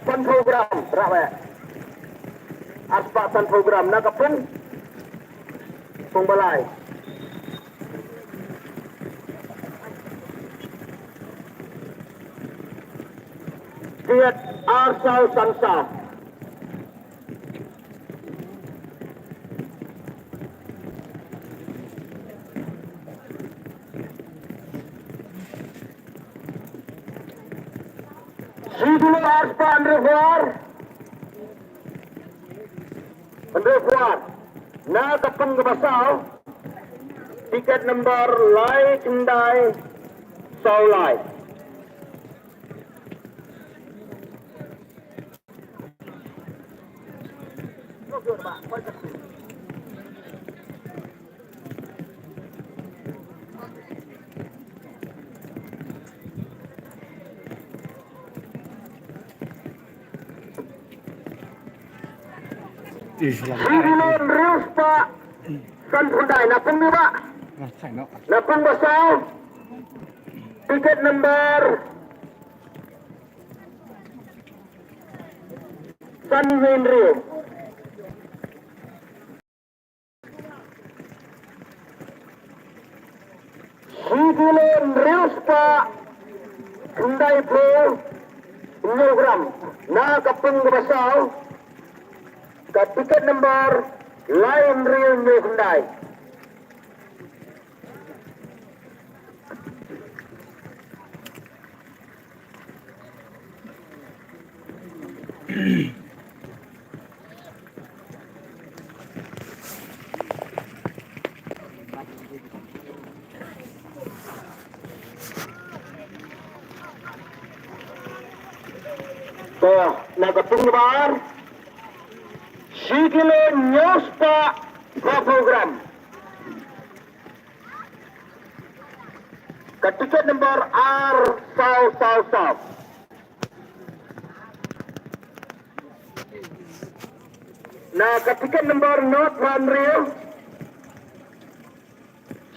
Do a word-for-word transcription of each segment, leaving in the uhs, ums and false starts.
Sanphew gram, rah bha. Arspah sanphew gram na ka pung, pung ba lai. Tiket ar saw san saw. Shi kilo arspah hynriewphew ar. Hynriewphew ar. Na ka pung kaba saw. Tiket number lai khyndai saw lai. Shi kilo hynriew spah sanphew khyndai, na pung kaba, na pung ba saw. Tiket number san hynriew. Shi kilo hynriew spah khyndaiphew hynñiew gram. Na ka pung kaba saw, ka tiket number lai hynriew hynñiew khyndai. To, na ka pung kaba ar, shi kilo hynñiew spah phra phew gram. Ka tiket number ar saw saw saw. Na ka tiket number nod hynriew,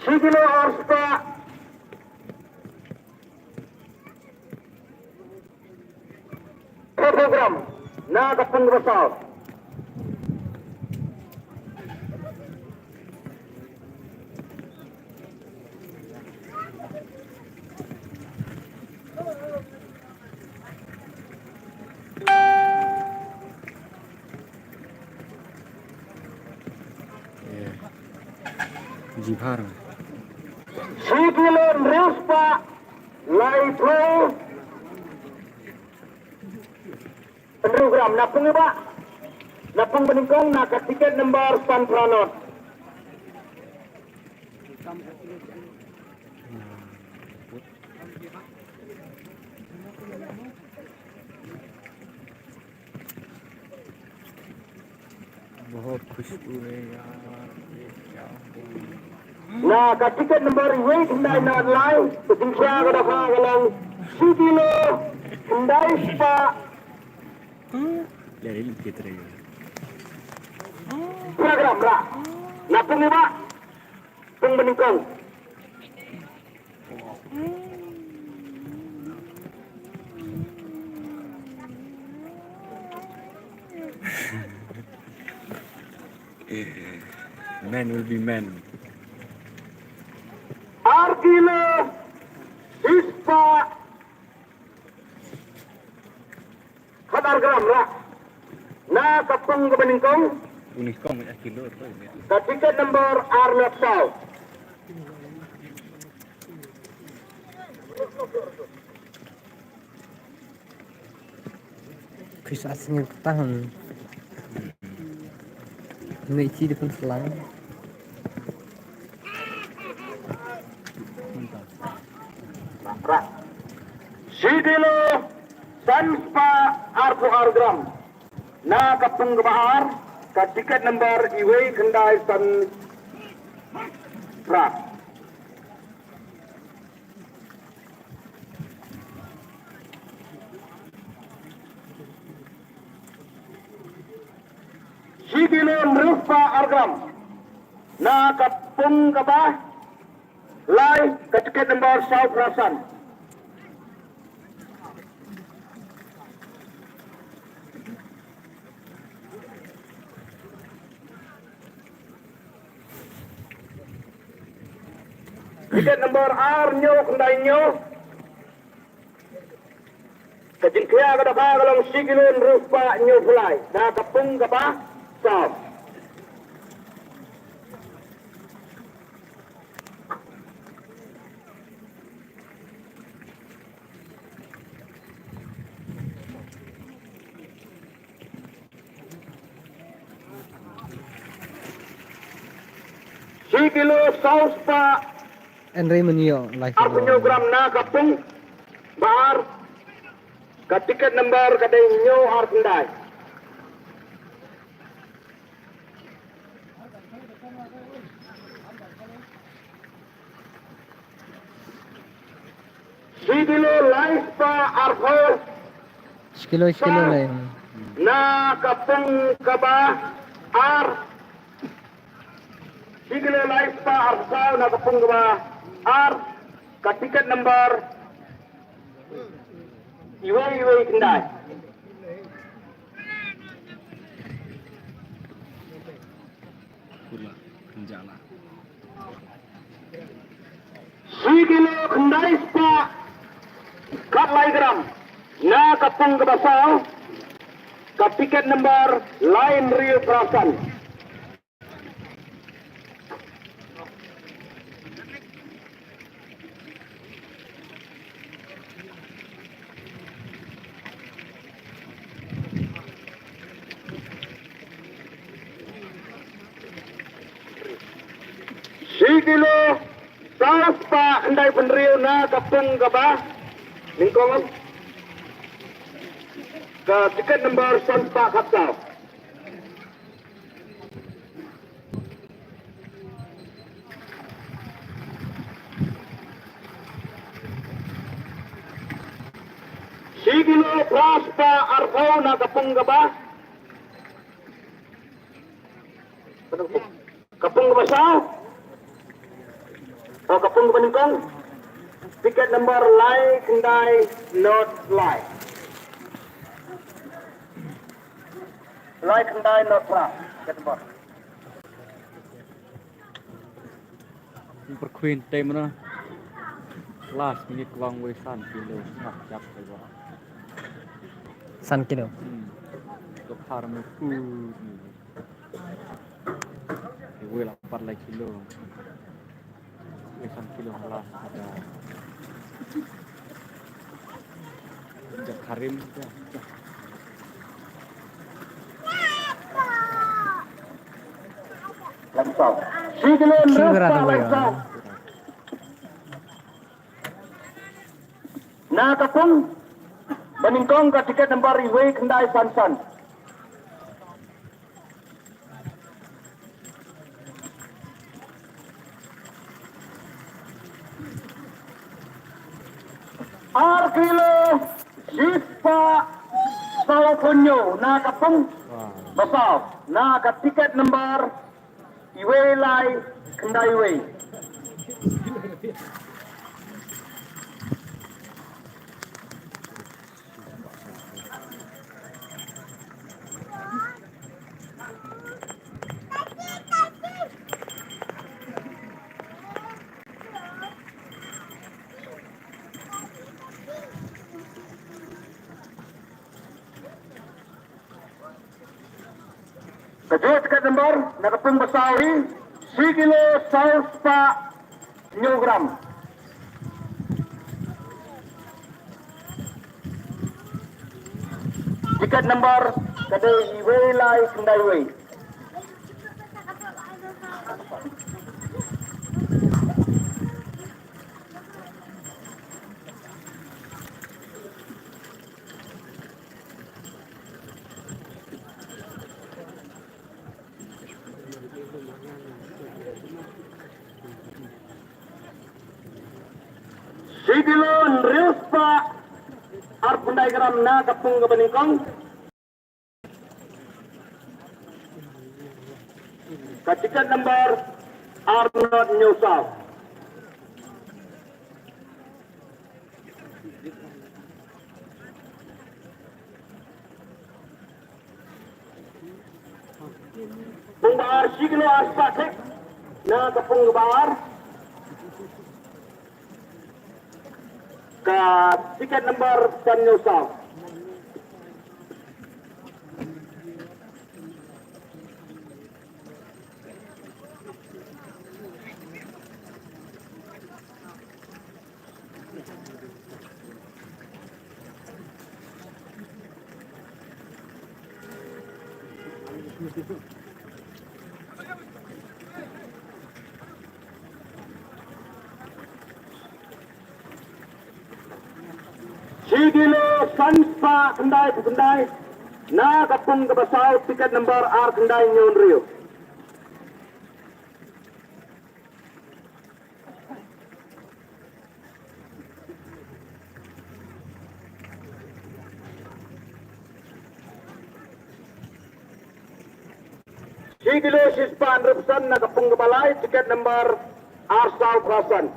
shi kilo ar spah program na ka pung kaba saw. Jibhar. Shi kilo hynriew spah laiphew hynriew gram na pung ba, na pung banyngkong na ka tiket number san phra nod. बहुत खुशबू है यार, ये क्या हुआ? Na ka tiket number wei khyndai nod lai, ka jingkhia ka da kha ka long shi kilo khyndai spah. Lari lagi terus. Program ra. Na pung ba, pung banyngkong. Men will be men. Ar kilo shi spah khat ar gram ra. Na ka pung kaba nyngkong. Nyngkong, eh, kilo tu, eh. Ka tiket number ar nod saw. Kris asing tahan. Ngi ci depan selang. Shi kilo san spah arphew ar gram. Na ka pung kaba ar, ka tiket number iwei khyndai san phra. Shi kilo hynriew spah ar gram. Na ka pung kaba lai, ka tiket number saw phra san. Tiket number ar hynñiew khyndai hynñiew. Ka jingkhia ka dohkha ka long shi kilo hynriew spah hynñiew phew lai na ka pung kaba saw. Shi kilo saw spah Enri Munio lai arphew hynñiew gram na ka pung ba ar. Ka tiket number ka dei hynñiew ar khyndai. Shi kilo lai spah arphew. Shi kilo, shi kilo lai. Na ka pung kaba ar. Shi kilo lai spah arphew na ka pung kaba ar. Ka tiket number iwei iwei khyndai. Shi kilo khyndai spah khatlai gram na ka pung kaba saw. Ka tiket number lai hynriew phra san. Shi kilo saw spah khyndai phew hynriew na ka pung kaba nyngkong. Ka tiket number san spah khatsaw. Shi kilo phra spah arphew na ka pung kaba. Ka pung kaba saw. Oh, ka pung kaba nyngkong. Tiket number lai khyndai not lai. Lai khyndai not phra. Tiket number. Pyrkhuid te mano. Last minute wang wei san kilo. Nah, jap te ba. San kilo. Hmm. Doktor me ku. Wei la pat lai kilo. Wei san kilo last ada. Jakarim tu. Langsung. Shi kilo hynriew spah langsung. Na ka pung ba nyngkong ka tiket number iwei khyndai san san. Ar kilo shi spah saw phew hynñiew na ka pung ba saw na ka tiket number iwei lai khyndai wei. Ka jot ka number na ka pung ba saw hi, shi kilo saw spah hynñiew gram. Tiket number ka dei iwei lai khyndai wei. Shi kilo hynriew spah arphew khyndai gram na ka pung kaba nyngkong. Ka tiket number ar not hynñiew saw. Pung ba ar shi kilo ar spah thik na ka pung ba ar. Ka tiket number san hynñiew saw. Shi kilo san spah khyndai phew khyndai na ka pung kaba saw, tiket number ar khyndai hynñiew hynriew. Shi kilo shi spah hynriew phew san na ka pung kaba lai, tiket number ar saw phra san.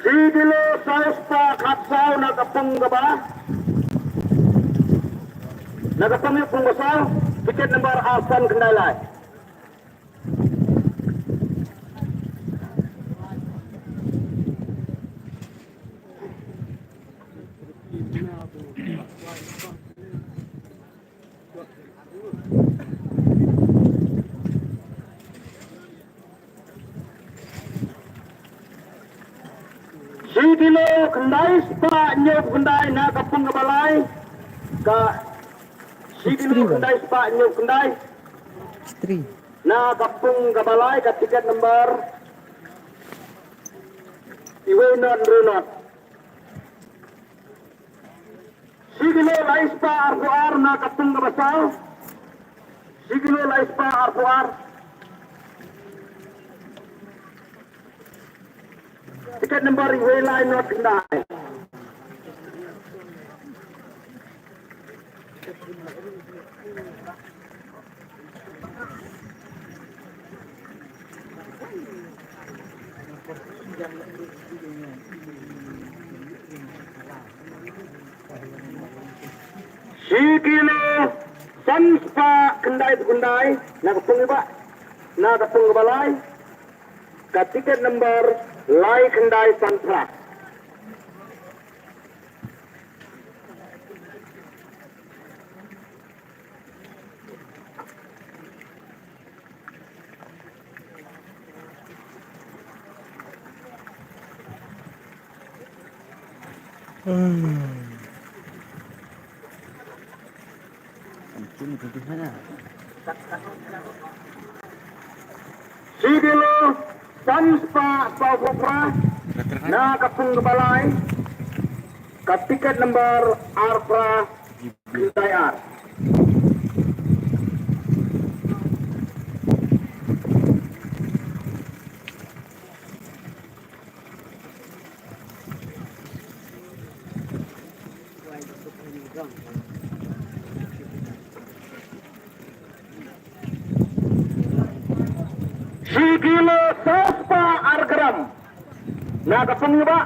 Shi kilo saw spah khatsaw na ka pung kaba, na ka pung, pung ba saw, tiket number ar san khyndai lai. Shi kilo khyndai spah hynñiew phew khyndai na ka pung kaba lai. Ka shi kilo khyndai spah hynñiew phew khyndai na ka pung kaba lai, ka tiket number uwei not hynriew not. Shi kilo lai spah arphew ar na ka pung kaba saw. Shi kilo lai spah arphew ar. Tiket number uwei lai not khyndai. Shi kilo san spah khyndai phew khyndai na ka pung iba, na ka pung kaba lai, ka tiket number lai khyndai san phra. Shi kilo san spah saw phew phra na ka pung kaba lai, ka tiket number ar phra khyndai ar. Shi kilo saw spah ar gram na ka pung iba,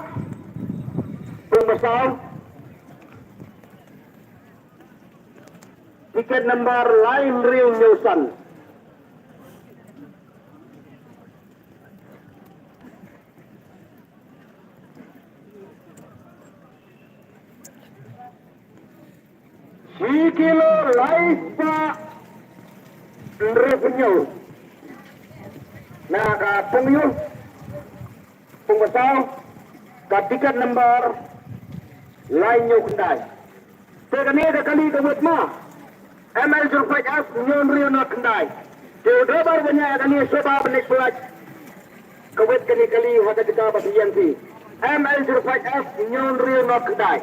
pung ba saw. Tiket number lai hynriew hynñiew san. Shi kilo lai spah hynriew phew hynñiew na ka pung ïew, pung ba saw, ka tiket number lai hynñiew khyndai. Te kane ka kali ka wit ma, M L zero five F hynñiew hynriew not khyndai. Te u dei bar ban ïa kane shuwa ban leit pyllait. Ka wit kane kali ha ka jaka ba phi ïeng phi, M L zero five F hynñiew hynriew not khyndai.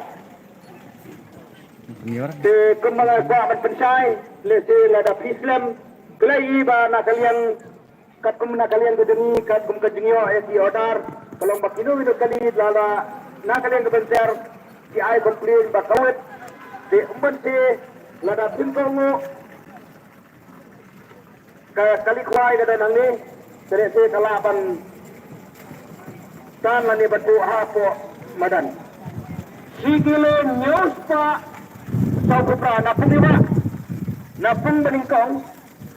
Te kumba nga kwah ban pynshai, lehse lada phi slem, khlei i ba na ka liang, katkum na ka liang ka jong ngi, katkum ka jingïoh ïa ki order, ka long ba kino kino kali lada na ka liang ka Bynsiar ki ai complain ba ka wit, te ym ban te lada phin kohnguh ka kali khwai ka don hangne, te lehse ka lah ban Tan lane ban buh hapoh madan. Shi kilo hynñiew spah saw phew phra na pung iba. Na pung banyngkong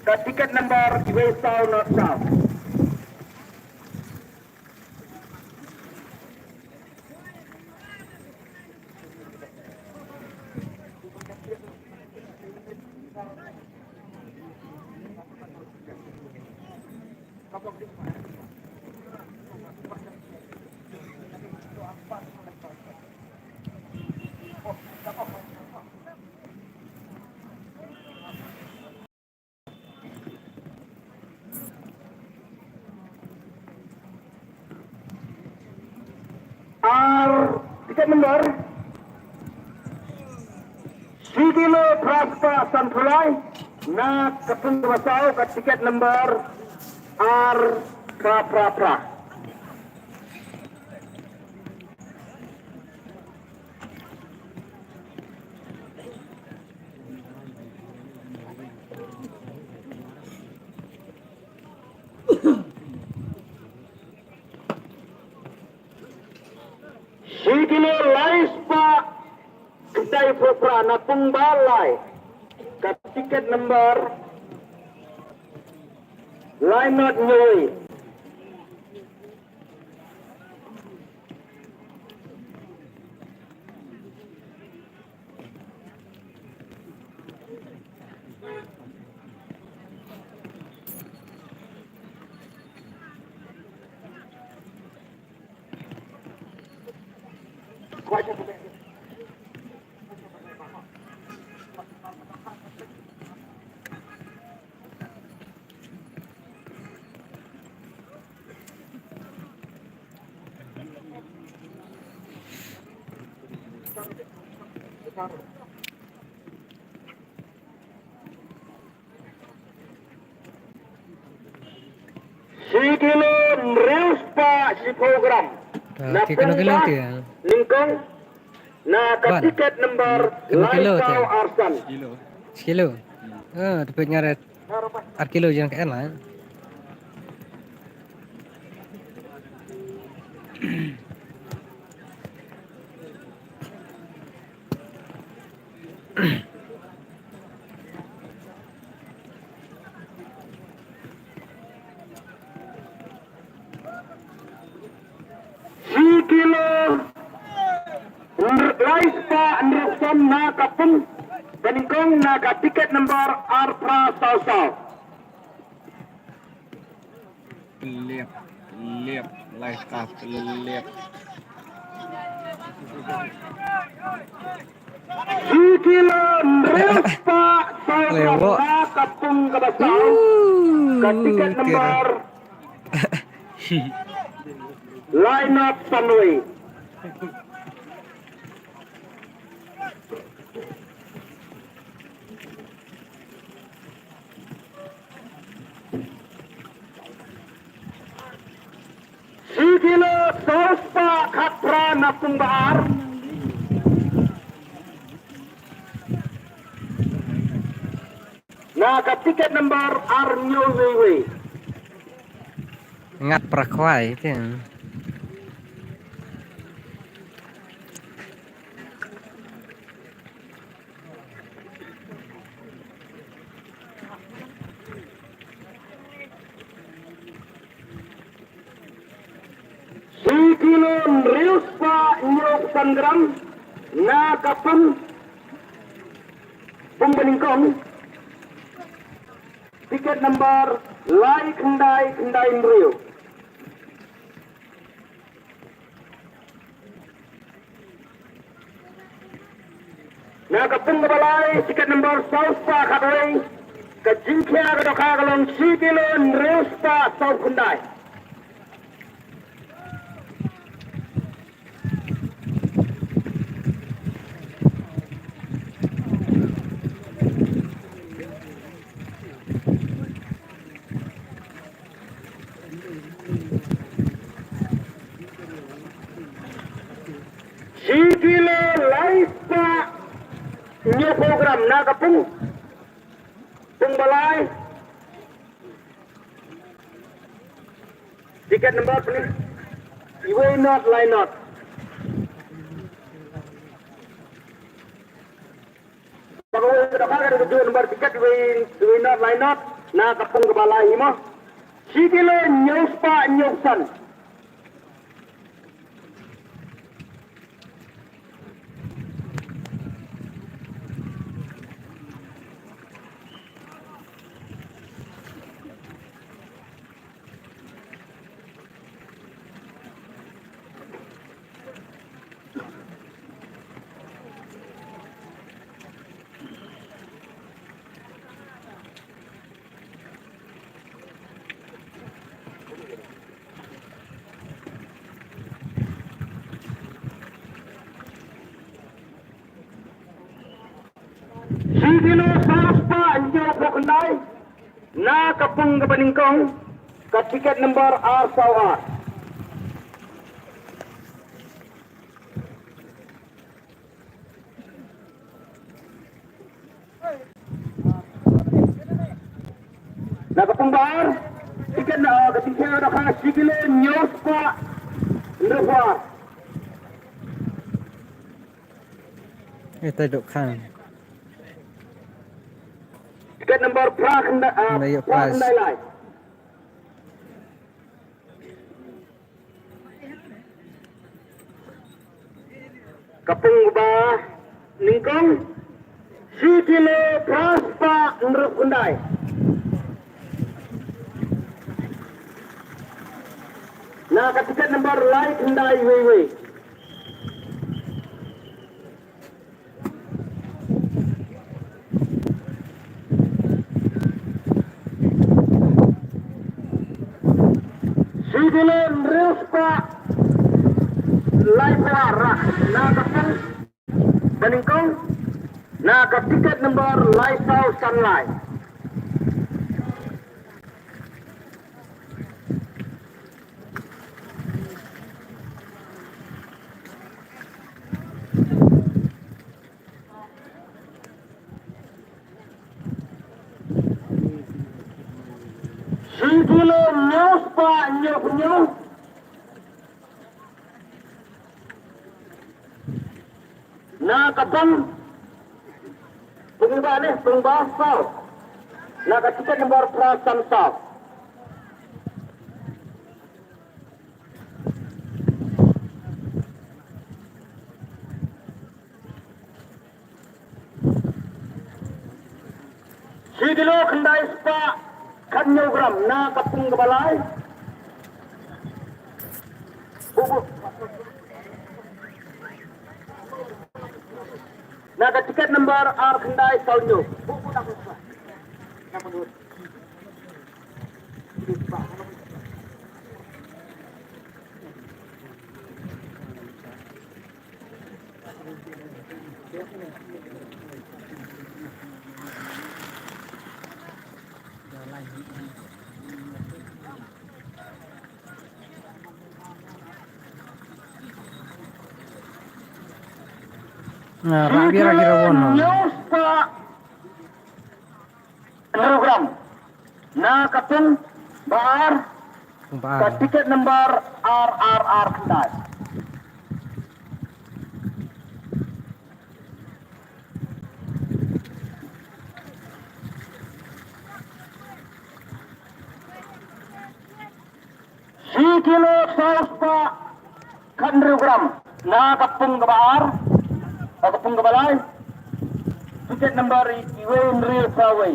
ka tiket number uwei saw nod saw. Ar tiket number shi kilo phra spah san phew lai na ka pung kaba saw ka tiket number ar phra phra phra. Shi kilo lai spah khyndai phew phra na pung ba lai ka tiket number lai nod hynñiew. Shi kilo hynriew spah shiphew gram. Ah, na kilo, kilo pung ba nyngkong na ka tiket number lai saw ar san. Shi kilo. Ah, tu pek ngaret. Ar kilo jang ka en la. Shi kilo lai spah hynriew san na ka pung banyngkong na ka tiket number ar phra saw saw. Lep, lep, lai spah lep. Shi kilo hynriew spah saw gram na ka pung kaba saw. Ka tiket number lai nod san wei. Shi kilo saw spah khatphra na pung ba ar. Na ka tiket number ar hynñiew wei wei. Ngat pra khwai te. Shi kilo hynriew spah hynñiew san gram na ka pung, pung banyngkong. Tiket number lai khyndai khyndai hynriew. Na ka pung kaba lai, tiket number saw spah khatwei, ka jingkhia ka dohkha ka long shi kilo hynriew spah saw khyndai. Shi kilo lai spah hynñiewphew gram na ka pung. Pung ba lai. Tiket number, please. Iwei not lai not. Ba kawei ka dohkha ka dei ka juh number tiket iwei, iwei not lai not na ka pung kaba lai hi mo. Shi kilo hynñiew spah hynñiew san. Shi kilo saw spah hynñiewphew khyndai na ka pung kaba nyngkong, ka tiket number ar saw ar. Na ka pung ba ar, tiket na ka tiket na ka shi kilo hynñiew spah hynriewphew ar. Ita dok khan. Tiket number phra khyndai, ah, phra khyndai lai. Ka pung ba nyngkong, shi kilo phra spah hynriewphew khyndai. Na ka tiket number lai khyndai wei wei. Shi kilo hynriew spah laiphew ar na ka pung ba nyngkong, na ka tiket number lai saw san lai. Shi kilo hynñiew spah hynñiewphew hynñiew. Na ka pung, pung ba ne, pung ba saw. Na ka tiket number phra san saw. Shi kilo khyndai spah khathynñiew gram na ka pung kaba lai. Na ka tiket number ar khyndai saw hynñiew. Nga rah bia ra ki rawon. Hynñiew spah hynriew gram na ka pung ba ar. Pung ba ar. Ka tiket number ar ar ar khyndai. Shi kilo saw spah khathynriew gram na ka pung kaba ar, ka pung kaba lai. Tiket number iwei hynriew saw wei.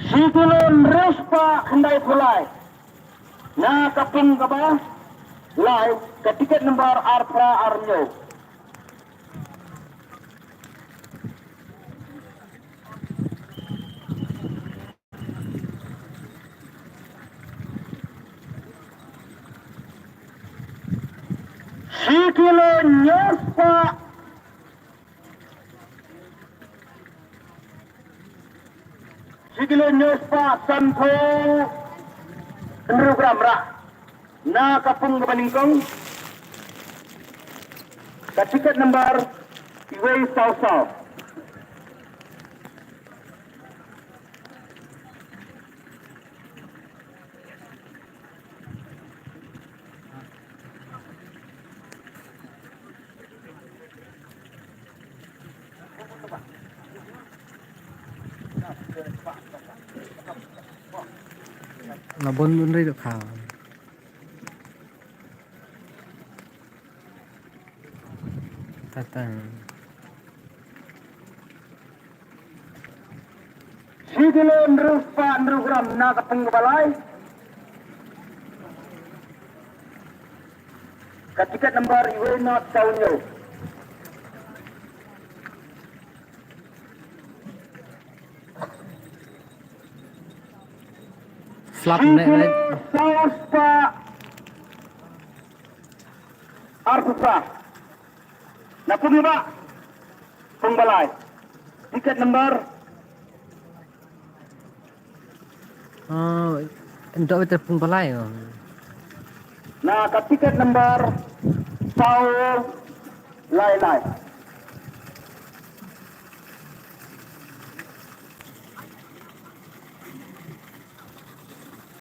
Shi kilo hynriew spah khyndaiphew lai na ka pung kaba lai, ka tiket number ar phra ar hynñiew. Shi kilo hynñiew spah, Hynñiew spah sanphew hynriew gram rah na ka pung kaba nyngkong, ka tiket number uwei saw saw. Nga bun bun ri duk kha. Tatang. Shi kilo hynriew spah hynriew gram na ka pung kaba lai. Ka tiket number uwei not saw hynñiew. Slap ne ne. Saw spah arphew phra. Na pung ïa ba pung ba lai. Tiket number. Oh, ento ita pung ba lai. Oh. Na ka tiket number saw lai lai.